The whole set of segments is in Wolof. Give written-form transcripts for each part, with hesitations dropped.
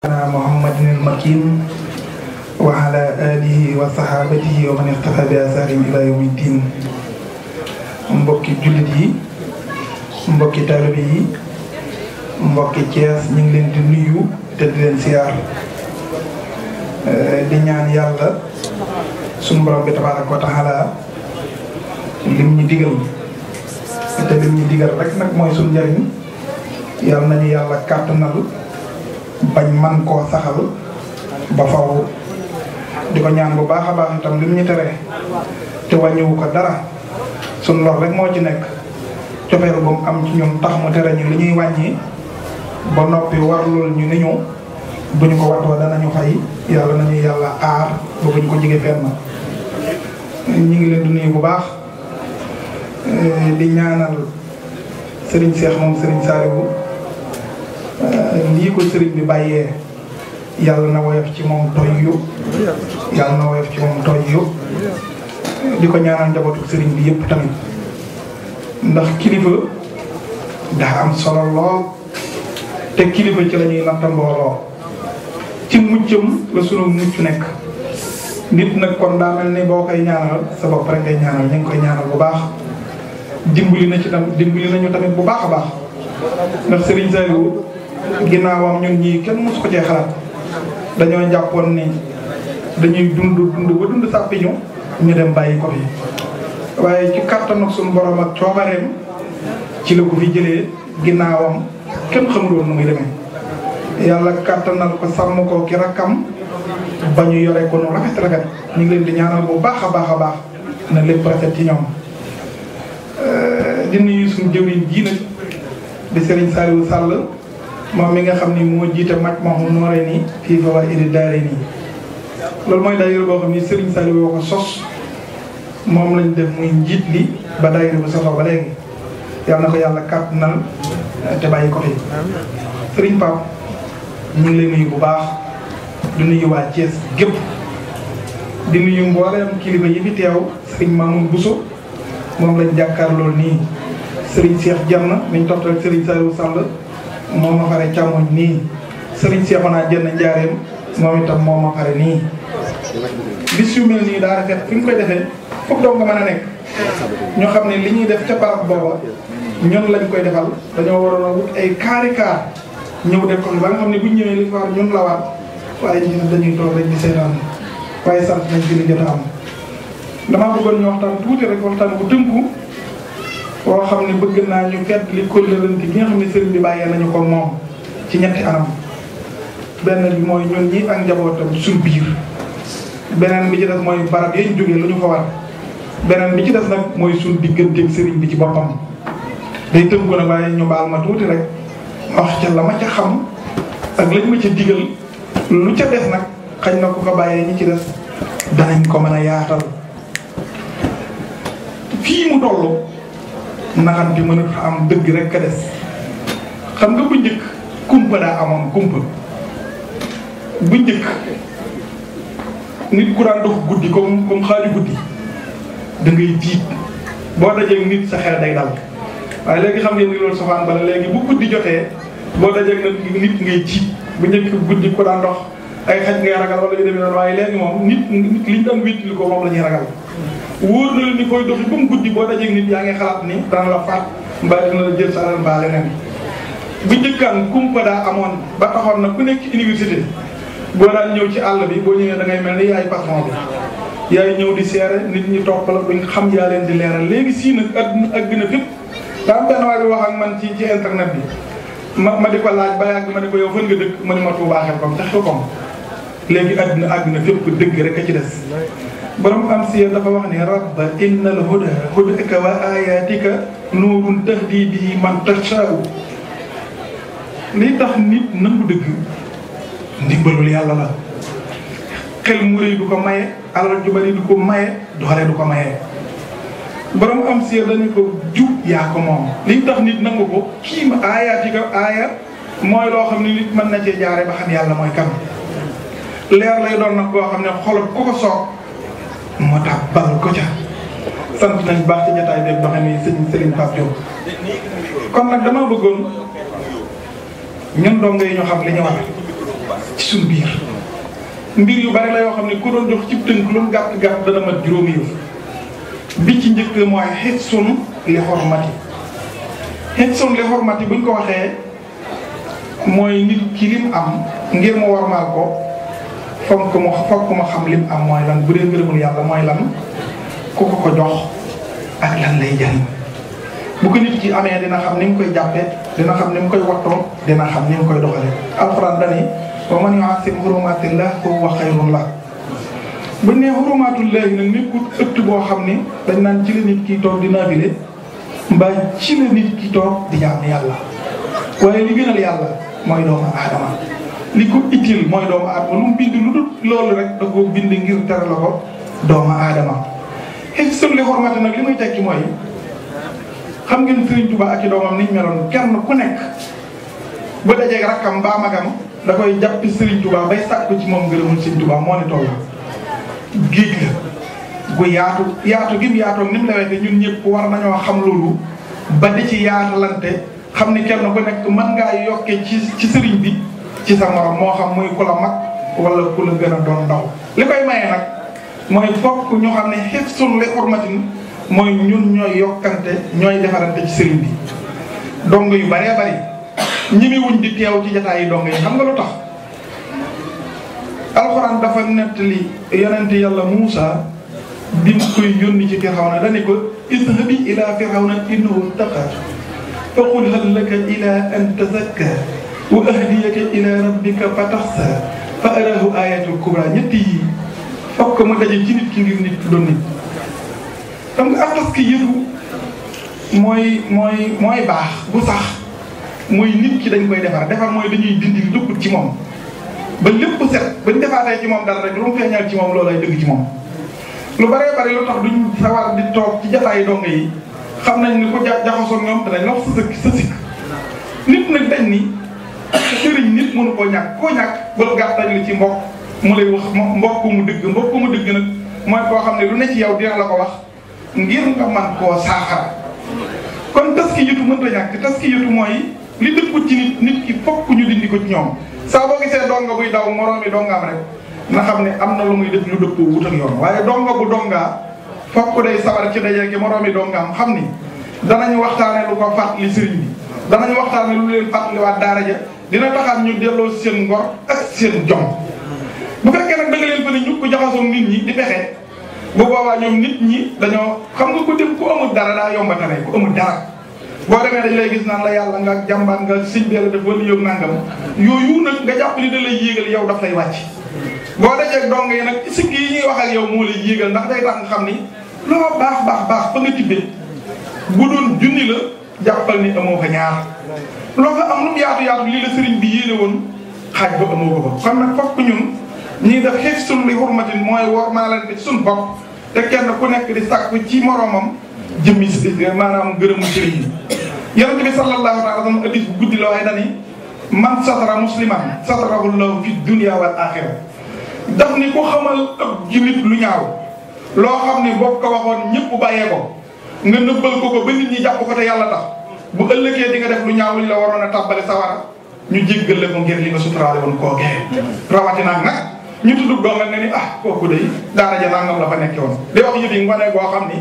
محمد المكين وعلى آله وصحابته ومن اقتفى بآثارهم إلى يوم الدين. mbokki jullit yi mbokki taalibe yi mbokki Cees ñu ngi leen di nuyu te di leen siyaar di ñaan yàlla sunu borom bi tabaaraka wa taala lim ñu digal te lim ñu digal rek nag mooy sunu njariñ yàlla nañu yàlla kàttanal bañ man koo saxal ba faw di ko ñaan bu baax a baax itam lim ñu tere te wàññiwu ko dara sunu lor rek moo ci nekk cofeel bu mu am ci ñun tax mu tere ñu li ñuy wàññi ba noppi warlul ñu ni ñu bu ñu ko wattoo danañu fay yàlla nañu yàlla aar ba bu ñu ko jege fenn. ñu ngi leen di nuyu bu baax di ñaanal Serigne Cheikh moom Serigne Saliou lii ko Serigne bi bàyyee yàlla na woyof ci moom toy yu yàlla na woyof ci moom toy yu di ko ñaanal njabootu Serigne bi yëpp tamit ndax kilifa daa am solo lool te kilifa ci la ñuy natta mbooloo ci muccam la sunu mucc nekk nit nag kon daa mel ni boo koy ñaanal sa bopp rek ngay ñaanal ñu ngi koy ñaanal bu baax dimbali nañu tamit bu baax a baax ndax Serigne Saliou ginnaawam ñun ñii kenn mosu ko cee xalaat dañoo jàppoon ni dañuy dund ba dund sàppi ñu dem bàyyi ko fi waaye ci kattan ak suñu borom ak coobareem ci la ko fi jëlee ginnaawam kenn xamul woon nu muy demee yàlla kattanal ko sàmm ko ki rakkam ba ñu yore ko nu rafet ñu ngi leen di ñaanal bu baax a baax a baax na lépp rafet ci ñoom. di nuyu suñu jëwriñ ji nag di Serigne Saliou Sall moom mi nga xam ni moo jiite Majmahun Nurayni fii Fawaa'idi Daarayni loolu mooy daayira boo xam ni Serigne Saliou woo ko sos moom lañ def muy njiit li ba daayira bu sosoo ba léegi yàlla na ko yàlla kàttanal te bàyyi ko fi. Serigne Pape ñu ngi lay nuyu bu baax di nuyu waa Thiès gépp di nuyu mbooleem kilifa yi fi teew Serigne Mamoun Bousso moom lañ jàkkaarloo nii Serigne Cheikh Dieng miñ toftal ak Serigne Saliou Sall moom ma fare càmmoñ nii Serigne Cheikhouna Dieng Njaareem moom itam moom ma fare nii. bis yu mel nii daa rafet fi ñu koy defee foofu doo nga mën a nekk ñu xam ne li ñuy def ca barab booba ñun lañ koy defal dañoo waroon a wut ay kaari kaar ñëw def ko ba nga xam ne buñ ñëwee li war ñun la waat waaye ñu ne dañuy toog rek di seetaan waaye sant nañ ci li jot a am. damaa bëggoon ñu waxtaan tuuti rek waxtaan bu tënku boo xam ne bëgg naa ñu fedd li kóllërante gi nga xam ne sëriñ bi bàyyee nañu ko moom ci ñetti anam. benn bi mooy ñun ñi ak njabootam suñ biir beneen bi ci des mooy barab yañ jógee lu ñu fa war beneen bi ci des nag mooy suñ digganteeg sëriñ bi ci boppam. day tënku nag waaye ñu baal ma tuuti rek wax ca la ma ca xam ak lañ ma ca digal lu ca des nag xañ na ku ko bàyyee ñi ci des danañ ko mën a yaatal. fii mu toll naxante mën a am dëgg rek ka des xam nga bu njëkk kumpa daa amoon kumpa bu njëkk nit ku daan dox guddi comme xaali guddi da ngay tiit boo dajee nit sa xel day dal waaye léegi xam ngeen ni loolu sofaan bala léegi bu guddi jotee boo dajee nit ngay tiit bu njëkk guddi ku daan dox ay xaj ngay ragal wala yu demee noonu waaye léegi moom nit liñ daan wéttali ko moom la ñuy ragal wóor na la ni koy doxi ba mu guddi boo dajee nit yaa ngi xalaat ni dana la faat mbaa dina la jël sa alal mbaa leneen bu njëkkaan kumpa daa amoon ba taxoon na ku nekk ci université boo daan ñëw ci àll bi boo ñëwee da ngay mel ni yaay patron bi yaay ñëw di seere nit ñi topp la duñ xam yaa leen di leeral léegi sii nag àdduna ak gën a fépp daa am benn waay bi wax ak man ci internet bi ma di ko laaj ba yàgg ma di ko yow fan nga dëkk ma ni ma Tuubaa Xelkom ca Xelkom léegi àdduna àgg na fépp dëgg rek a ci des borom am si dafa wax ni rabba innal huda hudaka wa ayatika nuurun tahdi bihi man tashaa'u li tax nit nangu dëgg ndimbalul yàlla la xel mu rëy du ko maye alal ju bari du ko maye doole du ko maye borom am si dañu ko jub yaa ko moom li tax nit nangu ko kii ma ayatika aaya mooy loo xam ne nit mën na cee jaare ba xam yàlla mooy kan leer lay doon nag boo xam ne xolot ku ko soog moo tax bal ko ca sant nañ baax ci jotaay beeg doxe ni sëñ Serigne Pape Diop kon nag dama bëggoon ñun dong yi ñu xam li ñu war ci suñu biir mbir yu bari la yoo xam ne ku doon jox ci tënk lu mu gàtt gàtt dana mat juróomi yëf bi ci njëkk mooy xitsun li xormati. xitsun li xormati buñ ko waxee mooy nit ki lim am ngir mu warmaal ko fokk mu xam lim am mooy lan bu dee ngërëmul yàlla mooy lan ku ko jox ak lan lay jariñ bu ko nit ki amee dina xam ni mu koy jàppee dina xam ni mu koy wattoo dina xam ni mu koy doxalee alxuraan dani wa man yu'azzim hurumatillah fa huwa xayrun lah buñ nee xurumaatullahi nag nekkul ëtt boo xam ni dañ naan ci la nit ki toog di naafile mbaa ci la nit ki toog di jaam yàlla waaye li gënal yàlla mooy doomu aadama li ko itteel mooy doomu aadama lu mu bind lu dul loolu rek da koo bind ngir tere la ko doomu aadama xitsun li xormati nag li muy tekki mooy xam ngeen Sëriñ Tuubaa ak i doomam niñ meloon kenn ku nekk ba dajeeg rakkam mbaa magam da koy jàppi Sëriñ Tuubaa bay sàkku ci moom ngërëmul Sëriñ Tuubaa moo ni toll géej la gu yaatu gi mu yaatoog ni mu lewete ñun ñëpp war nañoo xam loolu ba di ci yaatalante xam ni kenn ku nekk mën ngaa yokkee ci sëriñ bi ci sa morom moo xam muy ku la mag wala ku la gën a doon ndaw li koy maye nag mooy fokk ñu xam ne xitsun li xormatin mooy ñun ñooy yokkante ñooy defarante ci sëriñ bi dong yu bëree bëri ñi mi wuñ di teew ci jataay yi dong yi xam nga lu tax alxuraan dafa nettali yonent yàlla Muusa bi mu koy yónni ci Firawna dane ko idhabi ila Firawna innahu tagha fa qul hal laka ila an tazakka wa ahdiyaka ila rabbika fatakhsha fa arahu ayatul kubra ñetti yi fokk mu daje ci nit ki ngir nit doon nit xam nga ak taski yëtu mooy baax bu sax mooy nit ki dañ koy defar mooy dañuy dindi lépp ci moom ba lépp set bañ defaatee ci moom dara rek lu mu feeñal ci moom loolay dëgg ci moom lu baree bari lu tax duñ sawar di toog ci jataayu donga yi xam nañ ni ko jaxasoo ñoom danañ la wax sa sikk nit nag dañ ni sëriñ nit mënu koo ñàkk ba gàttañ li ci mbokk mu lay wax mbokk mu dëgg nag mooy koo xam ne lu ne ci yow dina la ko wax ngir nga man koo saafara kon taski yëtu mënta ñàkk taski yëtu mooy li dëpput ci nit ki fokk ñu dindi ko ci ñoom saa boo gisee donga buy daw moroomi dongaam rek na xam ne am na lu muy def lu dëppoo wut ak yoon waaye donga bu dongaa fokk day sawar ci daje ki moroomi dongaam xam ni danañu waxtaane lu ko fàttali sëriñ bi danañu waxtaane lu leen fàttaliwaat daara ja dina taxaat ñu delloo seen ngor ak seen jom bu fekkee nag da nga leen fa ne ñu ko jaxasoo nit ñi di pexe bu boobaa ñoom nit ñi dañoo xam nga ku dem ku amul dara daa yomba tane ku amul dara boo demee dañ lay gis naan la yàlla nga jàmbaat nga sëñ bi la def wala yóbbu nangam yooyu nag nga jàpp ni da lay yéegal yow daf lay wàcc boo dajee dong yi nag sikk yi ñuy wax ak yow moo lay yéegal ndax day tax nga xam ni loo baax fa nga tibbee bu doon junni la jàppal ni amoo fa ñaar loo fa am lu mu yaatu lii la sëriñ bi yéene woon xaaj ba amoo ko fa kon nag fokk ñun ñii def xifsun li hurmatin mooy wormaalante ci suñu bopp te kenn ku nekk di sàkku ci moroomam jëmmi maanaam gërëmu sëriñ yi yonent bi sallallahu alayhi wa sallam hadis bu guddi la waaye dani man satara musliman satarahu llahu fi dunya wal axira daf ni ko xamal ab jullit lu ñaaw loo xam ni boo ko waxoon ñëpp bàyyee ko nga nëbbal ko ba nit ñi jàpp ko te yàlla tax bu ëllëgee di nga def lu ñaaw li la waroon a tàbbale sawara ñu jéggal la ko ngir li nga suturaale woon koo gee rawatina nag ñu tudd doonga nga ni kooku day daara ja nangam la fa nekke woon day wax yëf yi ngone goo xam ni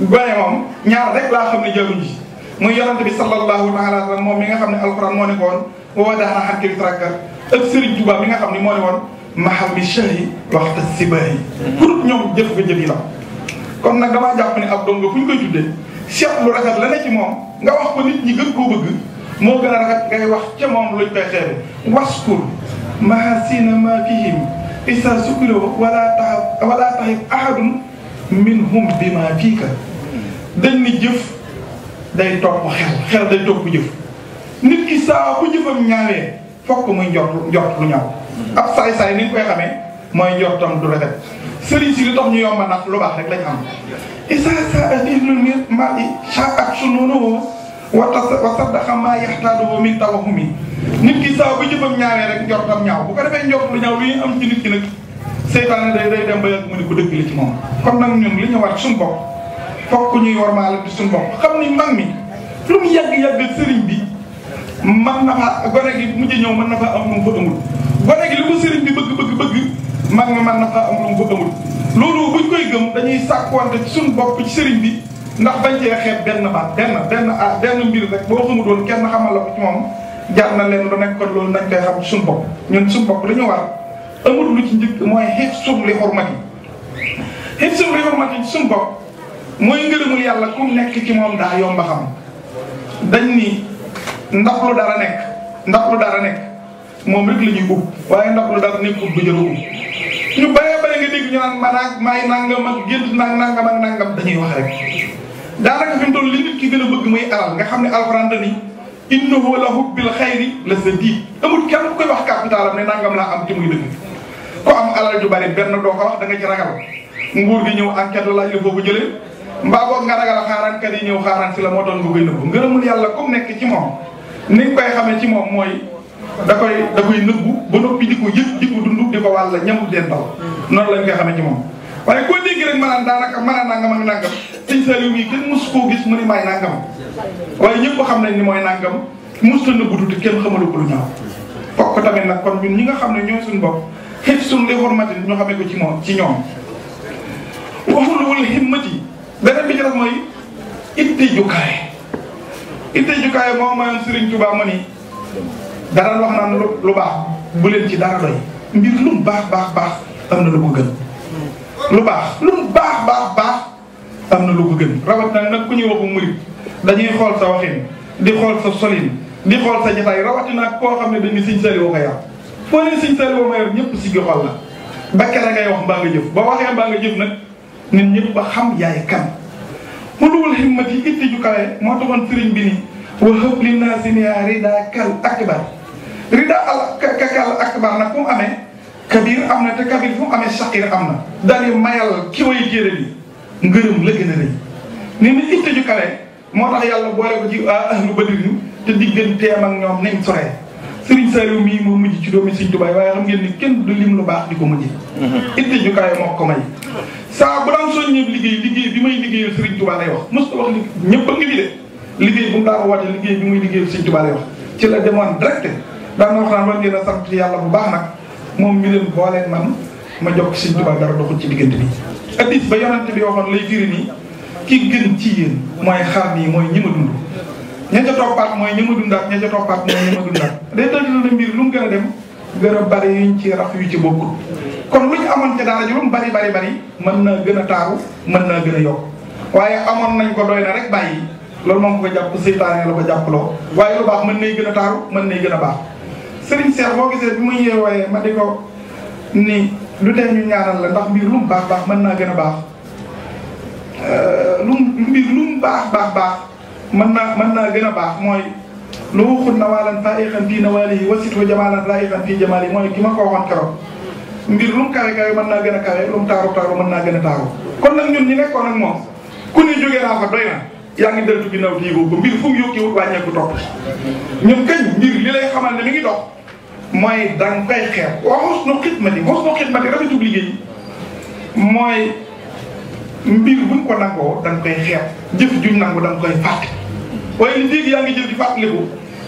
gone moom ñaar rek laa xam ne jaruñ ji muy yonante bi sallallahu taala wa sallam moom mi nga xam ne alquran moo ne ko woon woo daana xarkil trakkar ak Serigne Touba mi nga xam ne moo ne woon maham bi shahi waxta sibahi pour ñoom jëf ba jëf yi la kon nag damaa jàpp ne ab donga fu ñu koy tuddee seet lu rafet la ne ci moom nga wax ko nit ñi gën koo bëgg moo gën a rafet ngay wax ca moom luñ koy xeebe waskur mahasina ma fihim isa sukiro wala taxib ahadun minhum bima fiika dañ ni jëf day topp xel day topp jëf nit ki saa bu jëfam ñaawee fokk muy njort lu ñaaw ab saay-saay ni ñu koy xamee mooy njortam du rafet sëriñ si li tax ñu yomba nag lu baax rek lañ am isa sa ahlul mir ma i shaat sununuhu wa saddaqa ma yaxtaaduhu min tawahumi nit ki saa bu jëfam ñaawee rek njortam ñaaw bu ko defee njort lu ñaaw lu ñuy am ci nit ki nag seytaane day dem ba yàgg mu ni ko dëgg li ci moom kon nag ñun li ñu war suñu bopp fokk ñuy wormaal di suñu bopp xam ni mag mi lu mu yàgg-yàgg sëriñ bi mën na fa gone gi mujj ñëw mën na fa am lu mu fa amul gone gi li ko sëriñ bi bëgg mag mi mën na fa am lu mu fa amul loolu buñ koy gëm dañuy sàkkuwante ci suñu bopp ci sëriñ bi ndax bañ cee xeeb benn baat benn mbir rek boo xamul woon kenn xamal la ko ci moom jar na leen lu nekk kon loolu nañ koy xam ci suñu bopp ñun suñu bopp li ñu war amul lu ci njëkk mooy hifzum li hurmati hifzum li hurmati ci suñu bopp mooy ngërëmul yàlla ku nekk ci moom daa yomba xam dañ ni ndax lu dara nekk moom rek la ñuy ub waaye ndax lu dara nekk ub du jël ub ñu bëree bëri nga dégg ñu naan maay nangam ak gént nangam ak nangam dañuy wax rek daanaka fi mu toll li nit ki gën a bëgg muy alal nga xam ne alxuraan ni innahu la hubbil xayri la sadid amul kenn ku koy wax capitalam ne nangam laa am ci muy dëgg ko am alal ju bari benn doo ko wax da nga ci ragal nguur gi ñëw enquête la laaj la foofu jëlee mbaa boog nga ragal xaaraankat yi ñëw xaaraan si la moo tax nga koy nëbbu ngërëmul yàlla comme nekk ci moom ni nga koy xamee ci moom mooy da koy nëbbu ba noppi di ko yëg di ko dund di ko wàll ñamul den daw noonu lañ koy xamee ci moom waaye koo dégg rek maanaam daanaka mën a nangam ak nangam sëñ Saliou mii kenn mosu koo gis mu ni maay nangam waaye ñëpp xam nañ ni mooy nangam mosuta nëbbutu te kenn xamalu ko lu ñaaw fokk tamit nag kon ñun ñi nga xam ne ñooy suñu bopp xëy suñu li xormati ñu xamee ko ci ñoom waxul himmati beneen bi ci def mooy itte jukaay moo mayoon Serigne Touba ma ni dara wax naan lu baax bu leen ci dara doy mbir lu mu baax am na lu ko gën lu mu baax am na lu ko gën rawat nag ku ñuy waxu murid dañuy xool sa waxin di xool sa solin di xool sa jotaay rawatina koo xam ne dañuy Sëñ Saliou ko yar foo ne Sëñ Saliou ma yor ñëpp si gi xool la ba kere ngay wax mbaa nga jëf ba waxee mbaa nga jëf nag nit ñëpp ba xam yaay kan mu luwul himmat yi itti ju kawe moo taxoon sëriñ bi ni wa hëb li naa si niyaa rida kal akbar rida kal akbar nag fu mu amee kabir am na te kabir fu mu amee shaqir am na daal mayal ki way jéere bi ngërëm la gën a rëy ni ni itti ju kawe moo tax yàlla boole ko ci ahlu badrin te digganteem ak ñoom nañ soree Sëriñ Saliou mii moo mujj ci doomi Sëriñ Tuubaa waaye xam ngeen ni kenn du lim lu baax di ko mujj itti ju kawe moo ko may saa bu daan soññee liggéey bi may liggéeyal Sëriñ Tuubaa lay wax mos wax ni ñëpp a ngi fi de liggéey bu mu daan woote liggéey bi muy liggéeyal Sëriñ Tuubaa lay wax ci la demoon direct daan na wax naan war ngeen a sant yàlla bu baax nag moom mi leen booleen man ma jox Sëriñ Tuubaa dara doxul ci diggante bi addis ba yonante bi waxoon lay firi nii ki gën ci yéen mooy xar nii mooy ñi ma dund ña ca toppaat mooy ñi ma dundaat ña ca toppaat mooy ñi ma dundaat day dëgg la mbir lu mu gën a dem gën a bari yuñ ci rax yu ci bokkul kon lu ñu amoon ca daara ji lu mu bari mën naa gën a taaru mën naa gën a yokk waaye amoon nañ ko doy na rek bàyyi loolu moom ko jàpp seytaane la ko jàppaloo waaye lu baax mën nay gën a taaru mën nay gën a baax Serigne Cheikh boo gisee bi mu yeewooyee ma di ko ni lu tee ñu ñaanal la ndax mbir lu mu baax mën naa gën a baax lu mu baax mën naa gën a baax mooy lu waxul na waalan faa ixan fii na waali yi wasitoo jamaalan raa ixan fii jamaal yi mooy ki ma ko waxoon keroog mbir lu mu kawe mën naa gën a kawe lu mu taaru mën naa gën a taaru kon nag ñun ñi nekkoon ak moom ku ne jógee naa fa doy na yaa ngi deltu ginnaaw tiigoo ko mbir fu mu yokkiwut wàññeeku topp ñun kañ mbir li lay xamal ne mi ngi dox mooy danga koy xeeb waa husnu xidmati rafetub liggéey mooy mbir buñ ko nangoo danga koy xeeb jëf juñ nangu danga koy fàtte waaye li dégg yaa ngi jëf di fàttaliku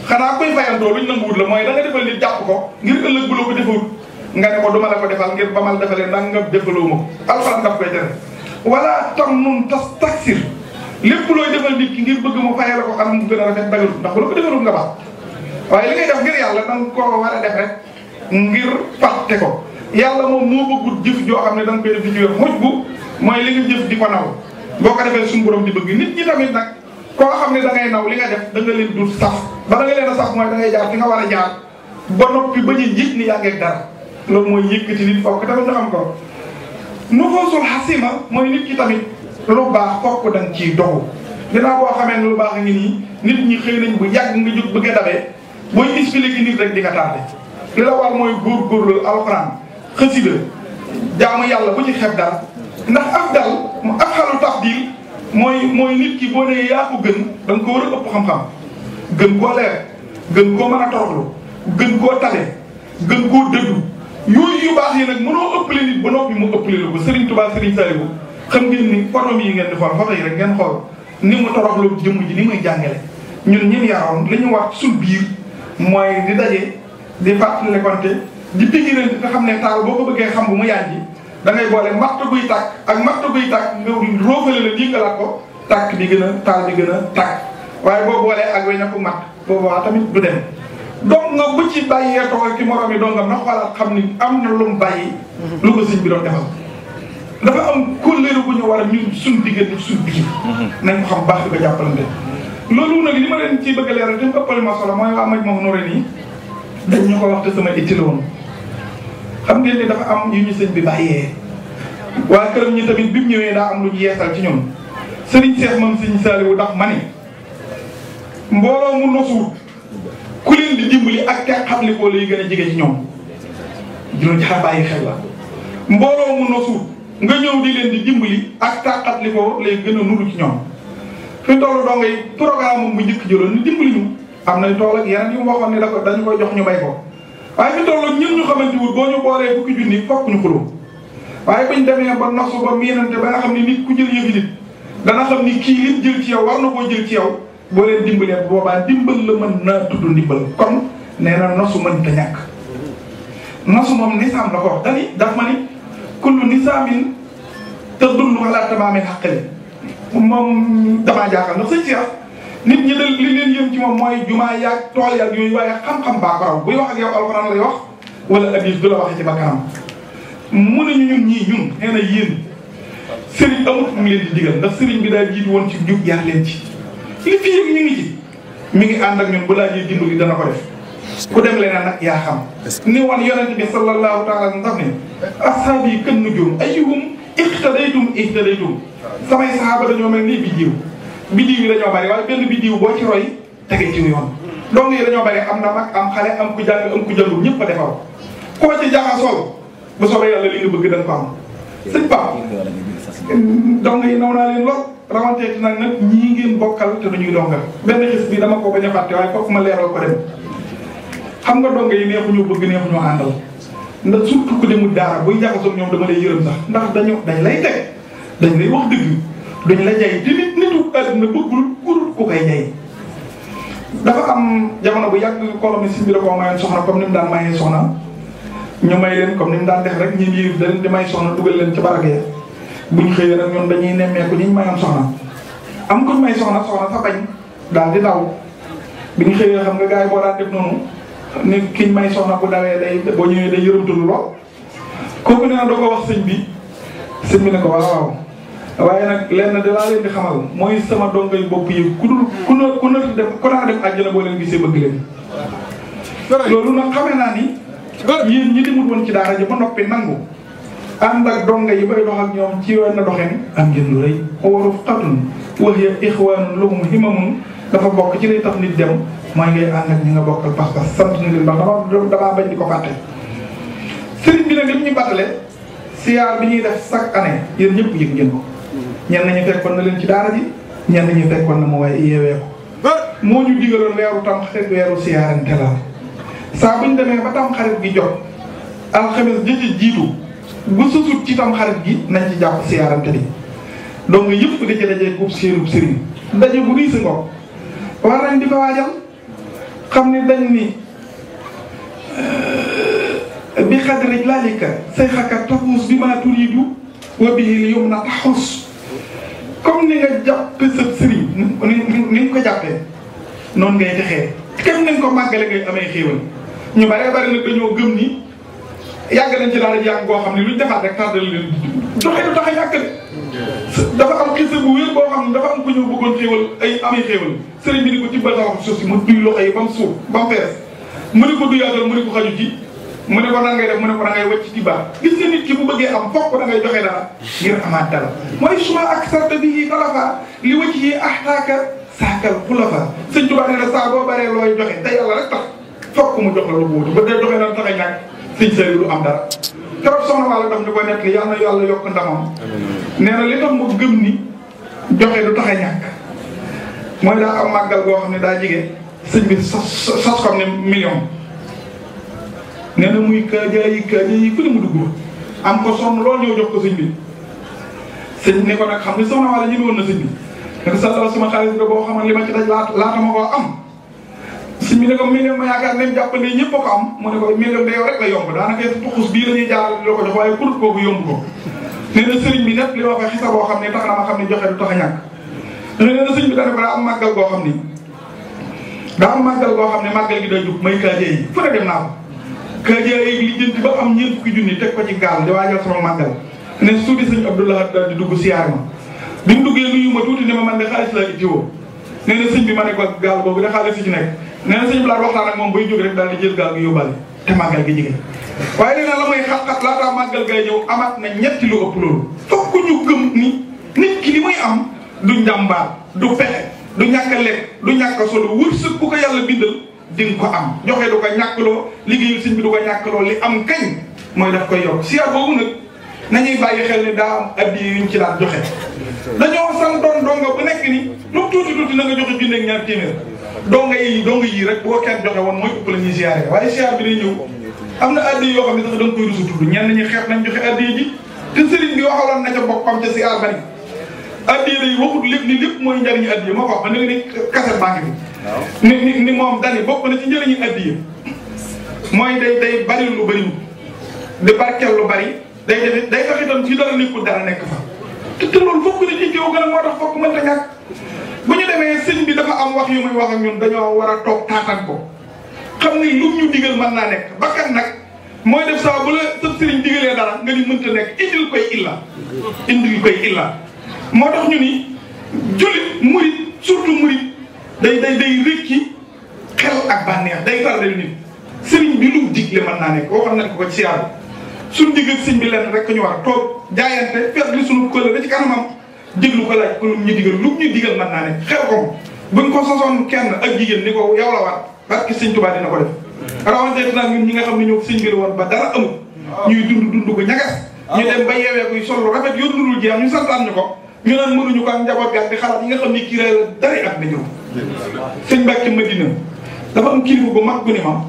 xanaa koy fayantoo luñ nanguwut la mooy da nga defal nit jàpp ko ngir ëllëg bu la ko defawut nga ne ko duma la ko defal ngir ba ma la defalee nangam defaloo ma ko alxuraan daf koy tere wala tam nun tas taksir lépp looy defal nit ki ngir bëgg mu fayal la ko xam mu gën a rafet dagal ndax bu la ko defalul nga baax waaye li ngay def ngir yàlla danga koo war a def rek ngir fàtte ko yàlla moom moo bëggut jëf joo xam ne danga koy def di ci wér xuj bu mooy li nga jëf di ko naw boo ko defee suñu borom di bëgg nit ñi tamit nag koo xam ne da ngay naw li nga def da nga leen dul saf ba da nga leen a saf mooy da ngay jaar fi nga war a jaar ba noppi ba ñu yëg ni yaa ngeeg dara loolu mooy yëkkati nit fokk tamit ñu xam ko nu foosul xasima mooy nit ki tamit lu baax fokk da nga ciy doxu dinaa boo xamee ne lu baax a ngi nii nit ñi xëy nañ bu yàgg nga jóg bëgg a dabee booy expliquer nit rek di nga tardé li la war mooy góorgóorlu alxuraan xasida jaamu yàlla bu ci xeeb dara ndax afdal mu afxalu tafdil mooy nit ki boo nee yaa ko gën da nga ko war a ëpp xam-xam gën koo leer gën koo mën a toroxlu gën koo tale gën koo dëddu yooyu yu baax yi nag mënoo ëppale nit ba noppi mu ëppale la ko Serigne Touba Serigne Saliou xam ngeen ni photo yi ngeen di xool photo yi rek ngeen xool ni mu toroxlu jëmm ji ni muy jàngale ñun ñun yaroon li ñu wax suñ biir mooy di daje di fàttalikonte di piqûre nga xam ne taal boo ko bëggee xam bu mu yànji da ngay boole matt buy tàkk ak matt buy tàkk nga roofale la yëngalaat ko tàkk bi gën a taal bi gën a tàkk waaye boo boolee ak weñ ak matt boobaa tamit du dem. donc nga bu ci bàyyee toog ci morom yi dongam na xoolaat xam ni am na lu mu bàyyi. lu ko sëñ bi doon defal. dafa am kóllëre bu ñu war a ñun suñu diggante suñu biir. nañ ko xam baax di ko jàppalante. loolu nag li ma leen ciy bëgg a leeral te mu ëppale ma solo mooy waa Majmahun Nurayni dañ ñu ko wax te sama itti la woon. xam ngeen ni dafa am yu ñu sëñ bi bàyyee. waa këram ñi tamit bi mu ñëwee daa am lu ñu yeesal ci ñoom. Sëriñ Seex moom Sëriñ Saaliwu ndax ma ne mbooloo mu nosuwut ku leen di dimbali ak te xamlikoo lay gën a jege ci ñoom dina jaxa bàyyi xel la mbooloo mu nosuwut nga ñëw di leen di dimbali ak tàqatlikoo lay gën a nuru ci ñoom fi toll doo ngay programme moom bu njëkk jëloon ni dimbali ñu am nañ tool ak yeneen yu mu waxoon ni dañu koy jox ñu bay ko waaye fi toll ñun ñu xamante wut boo ñu boolee fukki junni fokk ñu xuloo waaye buñ demee ba nosu ba miinante ba nga xam ne nit ku jël yëfi nit dana xam ni kii lim jël ci yow war na koo jël ci yow boo leen dimbalee boobaa dimbal la mën naa tudd ndimbal kon nee na nosu mën ta ñàkk nosu moom nisaam la ko wax dani daf ma ni kullu nisaamin tadullu ala tamaamil haqqi moom damaa jaaxal ndax sëñ Cheikh nit ñi dal li leen yëm ci moom mooy jumaa yaag tool yaag yooyu waaye xam-xam baa ko raw buy wax ak yow alxuraan lay wax wala hadiis du la waxee ci bakkanam mu ne ñun ñii nee na yéen sëriñ amut mu ngi leen di digal ndax sëriñ bi daal jiitu woon ci njub yar leen ci li fii yëg ñu ngi ci mi ngi ànd ak ñun bu laajee dimbali dana ko def ku dem leneen nag yaa xam ni wan yonent bi sallallahu taala ndax ne ashaabi kan nujum ayyuhum ihtadaytum samay sahaaba dañoo mel ni biddiw yi dañoo bari waaye benn biddiw boo ci roy tege ci yoon donc yi dañoo bari am na mag am xale am ku jàng am ku jàngul ñëpp a defar koo ci jaxasoo bu soobee yàlla li nga bëgg da nga ko am sëñ Pape donc yi naw naa leen lool rawanteeti nag ñii ngeen bokkal te duñuy dongal benn xis bi dama ko bañ a fàtte waaye foofu ma leeral ko dem xam nga donga yi neexuñu bëgg neexuñu àndal ndax surtout ku demul daara buy jaxasoo ñoom dama lay yërëm sax ndax dañ lay teg dañ lay wax dëgg duñ la jay te nitu àdduna bëggul kurut ku koy jay dafa am jamono bu yàgg kolomi si bi da koo mayoon soxna comme ni mu daan mayee soxna ñu may leen comme ni mu daan def rek ñi ngi da leen di may soxna dugal leen ci barage buñ xëyee nag ñun dañuy nemmeeku ñi mayoon soxna am kuñ may soxna sa bañ daal di daw biñ xëyee xam nga gars yi boo daan def noonu ni kiñ may soxna bu dawee day boo ñëwee day yërëmtul lool kooku nee na doo ko wax sëñ bi ne ko waaw waaye nag lenn da laa leen di xamal mooy sama dongay bopp yi ku naa dem àjjana boo leen gisee bëgg leen loolu nag xamee naa ni yéen ñi demut woon ci daara ji ba noppi nangu ànd ak donga yi bay dox ak ñoom ci wenn doxin am ngeen lu rëy waruf xatun wax ya ixwaanun lahum himamun dafa bokk ci lay tax nit dem mooy ngay ànd ak ñi nga bokkal pas-pas sant na leen ndax damaa bañ di ko fàtte sëriñ bi nag li ñu battale siyaar bi ñuy def chaque année yéen ñëpp yëg ngeen ko ñenn ñi fekkoon na leen ci daara ji ñenn ñi fekkoon na mu waaye yeewee ko moo ñu digaloon weeru tam xarit weeru siyaarante la saa bu ñu demee ba tam xarit gi jot alxames jëci jiitu bu susut ci tam xarit gi nañ ci jàpp siyaarante bi donc yëpp da ci dajee gub seenub sëriñ daje bu riis ngo war nañ di ko waajal xam ne dañ ni bi xadri lalika say xakat taxuus bi maa turiidu wa bihi li yum na taxus comme ni nga jàppe sa sëriñ ni nga ko jàppee noonu ngay texee kenn nañ ko màggale ngay amee xéewal ñu bare bari nag dañoo gëm ni yàgg nañ ci daara yàgg goo xam ne luñ defaat rek tardal leen doxee du tax a yàgg dafa am xisa bu wér boo xam ne dafa am ku ñëw bëggoon xéewal ay amee xéewal sëriñ bi ni ko ci batawax suuf si mu duy loxo yi ba mu suuf ba mu fees mu ne ko duyaatal mu ne ko xaju ci mu ne ko nan ngay def mu ne ko da ngay wàcc ci baax gis nga nit ki bu bëggee am fokk da ngay joxe dara ngir amaat dara mooy suma ak sarta bi yi talafa li wëcc yi axtaaka saakal xulafa sëñ Tuubaa nee na saa boo baree looy joxe te yàlla rek tax fokk mu jox la lu wuute ba dee joxe na tax a ñàkk sëñ Saliou du am dara keroog soxna Walla daf ñu koy nekk li yàlla na yàlla yokk ndamam nee na li tax mu gëm ni joxe du tax a ñàkk mooy daa am màggal goo xam ne daa jige sëñ bi sos xam ne million nee na muy kaajaay yi fu ne mu dugg am ko sonn loolu ñëw jox ko sëñ bi sëñ ne ko nag xam ne soxna Walla ñu woon na sëñ bi ne ko sa sama xaalis bi boo xaman li ma ci daj laata ma koo am si mi ne ko mi ne ma yaakaar nañ jàpp ne ñëpp a ko am mu ne ko méngam de yow rek la yomb daanaka tuxus bii la ñuy jaaral di la ko jox waaye kurut kooku yomb ko nee na sëriñ bi net li ma koy xisa boo xam ne tax na ma xam ne joxe du tax a ñàkk nee na sëriñ bi dana ko daa am màggal goo xam ni màggal gi day jub may kaaje yi fu ne dem naa ko kaaje yi li jënti ba am ñeent fukki junni teg ko ci gaal di waajal sama màggal ne suuti sëñ Abdoulaye daal di dugg siyaar ma bi mu duggee nuyu ma tuuti ne ma man de xaalis laa ittiwoo nee na sëñ bi ma ne ko gaal boobu de xaalis si ci nekk nee na sëñ bi laa waxtaan ak moom bay jóg rek daal di jël gaal gi yóbbaale te màggal gi jigéen waaye nee na la may xat-xat laataa màggal gay ñëw amaat na ñetti lu ëpp loolu fokk ñu gëm ni nit ki li muy am du njàmbaar du pexe du ñàkk a lekk du ñàkk a solo wërsëg bu ko yàlla bindal di nga ko am joxe du ko ñàkkloo liggéeyul sëñ bi du ko ñàkkloo li am kañ mooy daf koy yokk siyaar boobu nag nañuy bàyyi xel ni daa am addi yuñ ci daan joxe dañoo santoon donga bu nekk ni lu tuuti tuuti na nga joxe junne ak ñaar téeméer donga yii rek boo kenn joxe woon mooy ëpp la ñuy siyaare waaye siyaar bi day ñëw am na addi yoo xam ne sax da nga koy rusu tudd ñenn ñi xeeb nañ joxe addi ji te sëriñ bi waxaloon na ca boppam ca siyaar ba ni addi day waxut lépp ni lépp mooy njariñu addi moo ko wax ba ni kaset banque bi ni moom dani bokk na ci njëriñu addi yi mooy day bari lu bariwul di barkeel lu bari day tax itam ci dara nekkul dara nekk fa te loolu fokk ni ci kiw gën a moo tax fokk mënta ñàkk bu ñu demee sëñ bi dafa am wax yu muy wax ak ñun dañoo war a toog taatan ko xam ni lu ñu digal mën naa nekk bakkan nag mooy def saa bu la sëb sëriñ digalee dara nga ni mënta nekk indil koy illa moo tax ñu ni jullit murit surtout murit day rëcci xel ak bànneex day tardel nit sëriñ bi lu digle mën naa nekk boo xam ne ko ci yàlla suñu digg sëñ bi lenn rek ñu war a toog jaayante fet li suñu kële da ci kanamam déglu ko laaj ko lu ñu digal mën naa nekk xew ko buñ ko sosoon kenn ak jigéen ni ko yow la war parce que sëñ Tuubaa dina ko def rawante nag ñun ñi nga xam ne ñoo sëñ bi la woon ba dara amul ñuy dund ko ñagas ñu dem ba yeewee kuy sol lu rafet yor dundul jeex ñu santaan ñu ko ñu naan mënuñu ko ak njaboot gàtt di xalaat yi nga xam ne kii la dara at na ñëw sëñ Mbàkke Madina dafa am kilifa bu mag bu ni ma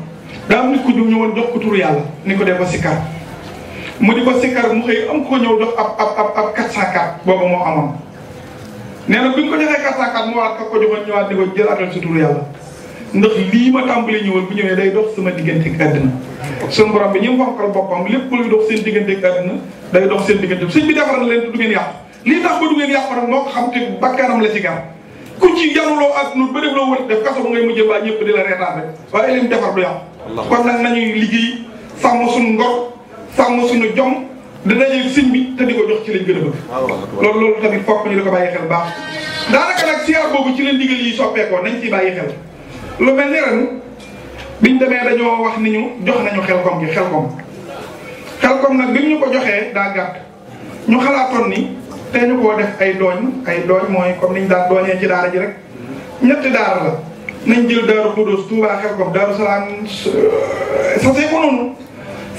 daa am nit ko jóg ñëwoon jox ko turu yàlla ni ko def ba sikkar mu di ko sikkar mu xëy am ko ñëw jox ab 404 boobu moo amoon nee na bi ñu ko joxee 404 mu waat ko joxoon ñëwaat ni ko jëlaatal sa turu yàlla ndax lii ma tàmbali ñëwoon bu ñëwee day dox sama diggante ak àddina suñu borom bi ñu fonkal boppam lépp luy dox seen diggante ak àddina day dox seen diggante sëñ bi defaral leen te du ngeen yàqu lii tax ba du ngeen yàqu nag moo ko xam te bakkanam la ci gar ku ci januloo ak nu ba def loo wër def kaso bu ngay mujjee ba ñëpp di la reetaan rek waaye lim defar du yàqu kon nag nañuy liggéey sàmm suñu ngor sàmm suñu jom di dajeeg sëñ bi te di ko jox ci lañ gën a bëgg loolu tamit fokk ñu di ko bàyyi xel baax daanaka nag siyaar boobu ci leen digal yi soppeekoo nañ ciy bàyyi xel lu mel ni ren biñ demee dañoo wax ni ñu jox nañu xelkom nag biñ ñu ko joxee daa gàtt ñu xalaatoon ni te ñu koo def ay dooñ mooy comme niñ daan dooñee ci daara ji rek ñetti daara la nañ jël Daaru Xudoos Tuubaa xelkom Daaru Salaam sasee ko noonu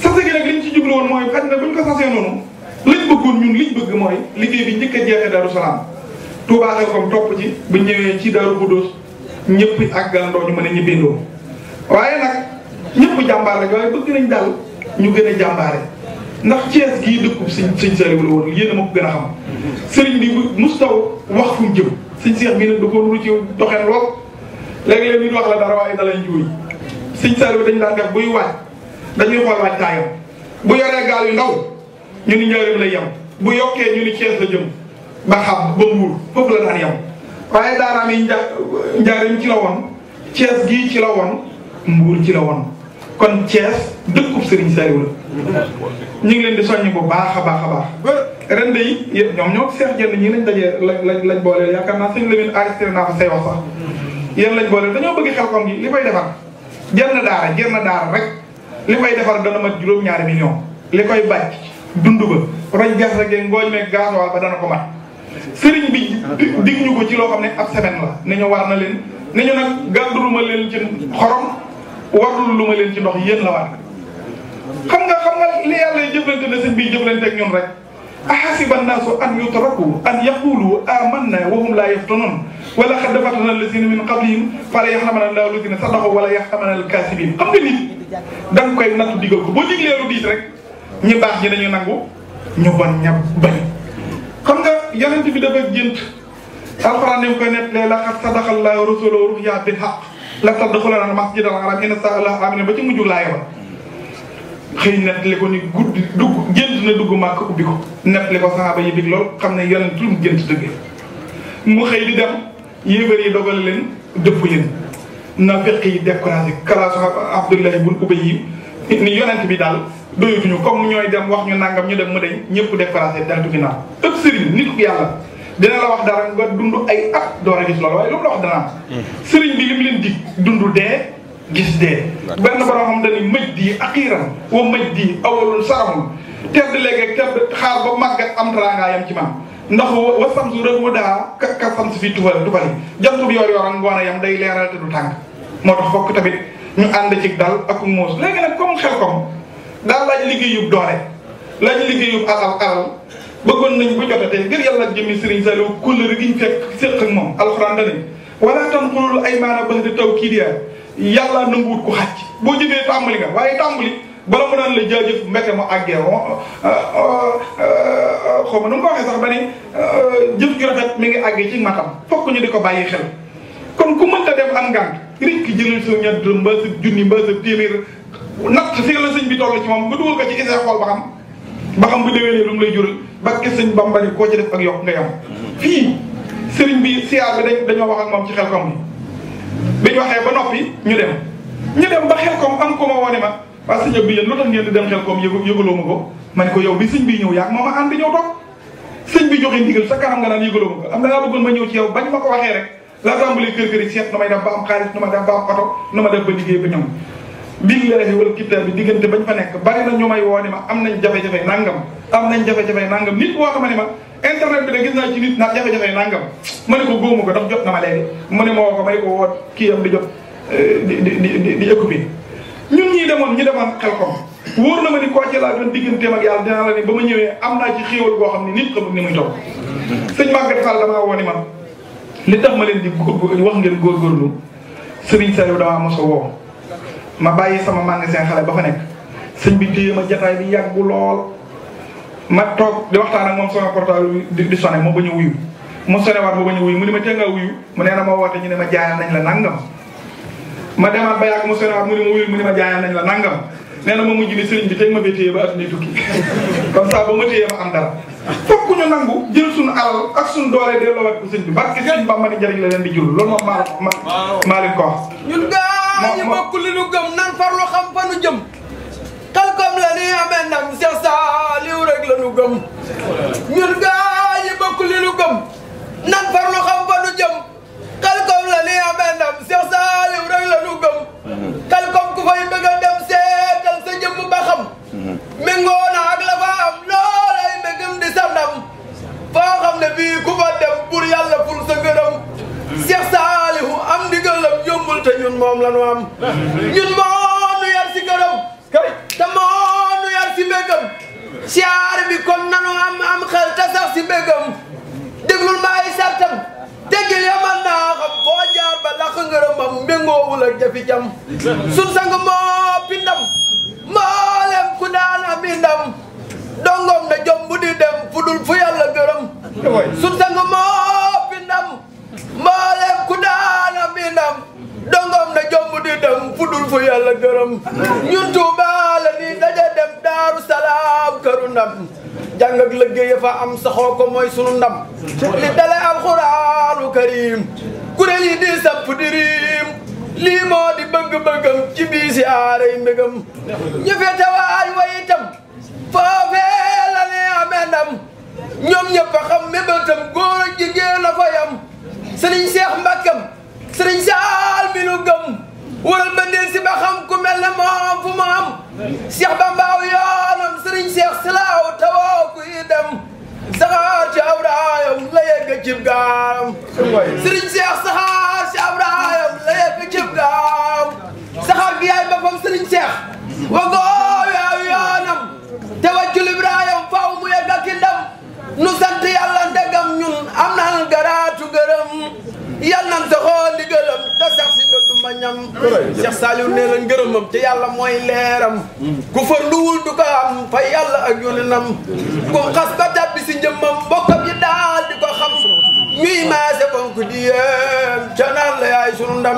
sase gi nag liñ ci jublu woon mooy xaj na buñ ko sasee noonu lañ bëggoon ñun liñ bëgg mooy liggéey bi njëkk a jeexee Daaru Salaam Tuubaa xelkom topp ci bu ñëwee ci Daaru Xudoos ñëpp àggandoo ñu mën a ñibbeendoo waaye nag ñëpp jàmbaar la waaye bëgg nañ daal ñu gën a jàmbaare ndax Thiès gii dëkkub sëñ Saliou la woon yéen a ma ko gën a xam sëriñ bi mustaw wax fu mu jëm sëñ Cheikh bii nag da ko nuru ci doxeen lool léeg-léeg nit wax la dara waaye da lay njuuy sëñ Saliou dañ daan def buy waaj dañuy xool waaj taayam bu yoree gaal yu ndaw ñu ni Njaaréem lay yem bu yokkee ñu ni Thiès la jëm ba xam ba Mbuur foofu la daan yem waaye daaraam yi Njaaréem ci la woon Thiès gii ci la woon Mbuur ci la woon kon Thiès dëkkub Serigne Saliou la ñu ngi leen di soññ bu baax a baax ren de yi ñoom ñoo seex jenn ñii lañ dajee lañ booleel yaakaar naa sëñ Lamine arrêté naa fa say wax sax yéen lañ booleel dañoo bëgg Xelkom gi li fay defar jenn daara rek li fay defar dana mat juróom-ñaari million li koy bàcc dund ba roñ gerte gi ngooñ meeg gasoil ba dana ko mat sëriñ bi dig ñu ko ci loo xam ne ab semaine la ne ñu war na leen ne ñu nag gàdduluma leen ci xorom warul lu ma leen ci ndox yéen la war xam nga li yàlla jëflante ne sëñ bi jëflante ak ñun rek ahasiba annaasu an yutraku an yaqulu amanna wa hum la yaftanun wala qad fatana allazina min qablihim fala yaxlamanna allahu allazina sadaqu wala yaxlamanna alkasibin xam nga nit da nga koy nattu digal ko boo diglee lu diis rek ñi baax ñi dañu nangu ñu bon ña bañ xam nga yonent bi dafa gént alxuraan ni mu koy nettalee laqad sadaqa allahu rasulahu ru'ya bil haqq la tadxuluna masjidal haram inna Allaha amina ba ci mujj laay ba xëy nettali ko ni guddi dugg gént na dugg màkk ubbi ko nettali ko saxaaba yi big lool xam ne yonent lu mu gént dëgg mu xëy di dem yéefar yi dogal leen dëpp leen naafeq yi découragé kalaasu Abdullahi bun Ubay yi ni yonent bi daal doyatuñu comme ñooy dem wax ñu nangam ñu dem mu deñ ñëpp découragé deltu ginnaaw ëpp sëriñ nit ku yàlla dina la wax dara nga dund ay at door a gis loolu waaye lu mu la wax dana sëriñ bi li mu leen dig dund dee gis dee benn borom xam dañuy mëj di axiiran wa mëj di awalul saramul tedd léegi tedd xaar ba màggat am teraangaayam ci man ndax wa samsu rek mu daa ka samsu fii tufali jant bi yor ak ngoon yam day leeral te du tàng moo tax fokk tamit ñu ànd ci dal ak muus léegi nag comme xel kom daal laaj liggéeyub doole laaj liggéeyub alal bëggoon nañ bu jotatee ngir yàlla jëmmi Serigne Saliou kóllëre gi ñu fekk séq ak moom alxuraan dani wala tanqulul aymaana ba'da tawkiidihaa yàlla nanguwut ko xàcc boo jëfee tàmbali nga waaye tàmbali bala mu naan la jaajëf mbete mu àggee xaw ma nu mu ko waxee sax ba ni jëf ju rafet mi ngi àggee ci matam fokk ñu di ko bàyyi xel kon ku mënta dem am ngànt rik ki jëlal sa ñaar dërëm mbaa sa junni mbaa sa téeméer natt fi la sëñ bi toll ci moom ba dugal ko ci isee xool ba xam bu déwénee lu mu lay jural ba gis sëñ Bamba ni koo ci def ak yokk nga yam fii sëriñ bi siyaar bi dañoo wax ak moom ci xel kom bi ñu waxee ba noppi ñu dem ba xel kom am ko ma wone ma waa sëñ bi yéen lu tax ngeen di dem xel kom yëgaloo ma ko ma ne ko yow bi sëñ bi ñëw yaag moo ma ànd ñëw toog sëñ bi joxe ndigal sa kanam nga naan yëgaloo ma ko am da ngaa bëggoon ma ñëw ci yow bañ ma ko waxee rek laa tàmbalee kër yi seet nu may def ba am xaalis nu ma def ba am oto nu ma def ba liggéey ba ñoom billaahi wal kitaab bi diggante bañ fa nekk bari na ñu may woo ni ma am nañ jafe-jafe nangam nit woo xam ne ma internet bi de gis naa ci nit naa jafe-jafe nangam ma ne ko góomu ko ndax jot na ma léegi mu ne ma woo ko ma ne ko woo kii am di jot di occupé ñun ñi demoon xel kom wóor na ma ni koo ci laa doon digganteem ak yàlla dinaa la ni ba ma ñëwee am naa ci xéewal goo xam ne nit xamul ni muy toog sëñ Maguette Fall damaa woo ni ma li tax ma leen di wax ngeen góorgóorlu Serigne Saliou damaa mos a woo ma bàyyi sama magasin xale ba fa nekk sëñ bi téye ma jataay bi yàgg bu lool ma toog di waxtaan ak moom sama portable di sonné moo bañ a wuyu mu sonné waat moo bañ a wuyu mu ni ma tee ngaa wuyu mu nee na ma woote ñu ne ma jaayal nañ la nangam ma demaat ba yàgg mu sonné waat mu ni ma wuyu mu ni ma jaayal nañ la nangam nee na ma mujj ni sëriñ bi teg ma fee téye ba at ni tukki comme ça ba ma téye ma am dara fokk ñu nangu jël suñu alal ak suñu doole delloowaat ko sëñ bi barke sëñ Bamba ni njëriñ la leen di jur loolu moom maa leen ko wax ñun gaa ñu bokk li nu gëm nan farlu xam fa nu jëm xel kom la ni amee ndam Cheikh Saliou rek la nu gëm ñun gaa ñu bokk li nu gëm nan farlu xam fa nu jëm xel kom la ni amee ndam Cheikh Saliou rek la nu gëm xel kom ku fay bëgg a dem seetal sa jëmm ba xam méngoo na ak la fa am loolay mbégam di sa ndam foo xam ne bii ku fa dem pour yàlla ful sa ngërëm Cheikh Saliou am ndigalam yombul te ñun moom la nu am ñun moo nu yar si gërëm te moo nu yar si mbégam siyaar bi kon nanu am xel te sax si mbégam déglul maay sartam teggil yaman naa xam boo jaar ba laq ngërëmam mbéngoowul ak jafi jam sun sang moo pindam mboolem ku daan am ndam dongom na jom bu di dem fu dul fu yàlla gërëm sun sang moo pindam mboolem ku daan am ndam dongom na jom bu di dem fu dul fu yàlla gërëm ñun Tuuba la ni daje dem Daaru Salaam këru ndam jàng ak liggéey fa am saxoo ko mooy sunu ndam li dale alxuraanu karim kuréel yi di samp di riim lii moo di bëgg-bëggam ci bii si aaray mbégam ñu fete waay way itam foofee la ni amee ndam ñoom ñëpp a xam mébétam góor ak jigéen a fa yam sëriñ Cheikh Mbakam sëriñ Saal mi nu gëm waral ba ndeel si ba xam ku mel ne moom fu mu am Cheikh Bambaaw yoonam sëriñ Cheikh Salaaw tawoo ku yi dem saxaar ci Abraham la yegg cib gaaram sëriñ Cheikh saxaar ci Abraham la yegg cib gaaram saxaar gi yaay boppam sëriñ Cheikh wagoo yaaw yoonam te wàccul Ibrahim faw mu yegg ak i ndam nu sant yàlla ndegam ñun am nan garaatu gërëm yal nan saxoo ndigalam te sax si dootu ma ñam Cheikh Saliou nee na ngërëmam te yàlla mooy leeram ku fa nduwul du ko am fa yàlla ak yonenam ku xas ba tàbbi si njëmmam mbokkam yi daal di ko xam ñuy maase fonk di yéem ca naan la yaay sunu ndam